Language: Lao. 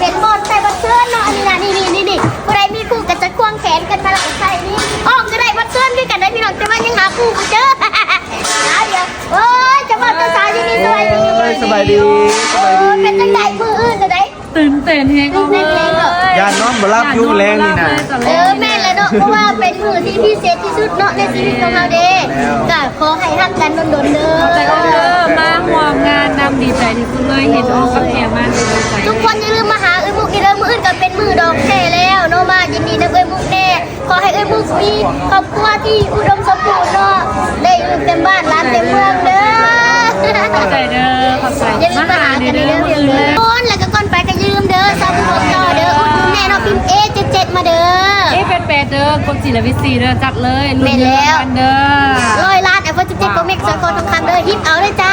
ເປັນບ່ອນໃສ່ບັດເຊີນເນາະ ອັນນີ້ນະ ນີ້ໆໆ ຜູ້ໃດມີຄູ່ກໍຈະຄວງແຂນກັນມາແລ້ວກໍໃສ່ນີ້ ອອກກໍໄດ້ບັດເຊີນຄືກັນໄດ໋ພີ່ນ້ອງ ແຕ່ວ່າຍັງຫາຄູ່ບໍ່ເຈີ ດຽວ ໂອ້ຍ ເຈົ້າບ່າວເຈົ້າສາວ ຍິນດີສະບາຍດີ ໂອ້ຍ ສະບາຍດີ ສະບາຍດີ ເປັນຈັ່ງໃດມື້ອື່ນຈັ່ງໃດ? ຕື່ນເຕັ້ນແຮງ ຕື່ນເຕັ້ນແຮງເນາະ ຢ້ານນອນບໍ່ຫຼັບຢູ່ແລງນີ້ນະ ເອີ ແມ່ນແຫຼະເນາະ ເພາະວ່າເປັນມື້ທີ່ພິເສດທີ່ສຸດເນາະ ໃນຊີວິດຂອງເຮົາເດ້ ກໍ ຂໍໃຫ້ຮັກກັນດົນໆເດີ ຂອບໃຈເດີ ມາຮ່ວມງານນຳ ດີໃຈທີ່ສຸດເລີຍ ເຫັນອອກກັບແກມາ ທຸກຄົນຢ່າລືມມາຫາເອື້ອຍມຸກອີກເດີ ມື້ອື່ນກໍເປັນມື້ດອງແທ້ແລ້ວເນາະ ມາຍິນດີນຳເອື້ອຍມຸກແດ່ ຂໍໃຫ້ເອື້ອຍມຸກມີຄອບຄົວທີ່ອຸດົມສົມບູນເນາະ ໄດ້ລູກເຕັມບ້ານຫຼານເຕັມເມືອງເດີ ຂອບໃຈເດີ ຂອບໃຈ ຢ່າລືມມາຫາກັນເດີ ມື້ອື່ນເດີ ແລ້ວກໍກ່ອນໄປກໍຢ່າລືມເດີ ຊາວບຸກບອກຕໍ່ເດີ ອຸດໜູນແດ່ເນາະ ພິມ ເອ ເຈັດເຈັດ ມາເດີ ເອ ແປດແປດ ເດີ ກົດສີ່ແລະ ວິດສີ່ ເດີ ຈັດເລີຍ ລຸ້ນເງິນລາງວັນເດີ ຮ້ອຍລ້ານ ໄອໂຟນສິບເຈັດ ໂປຣແມັກ ສອງກ້ອນທອງຄຳເດີ ຮິບເອົາເດີຈ້າ.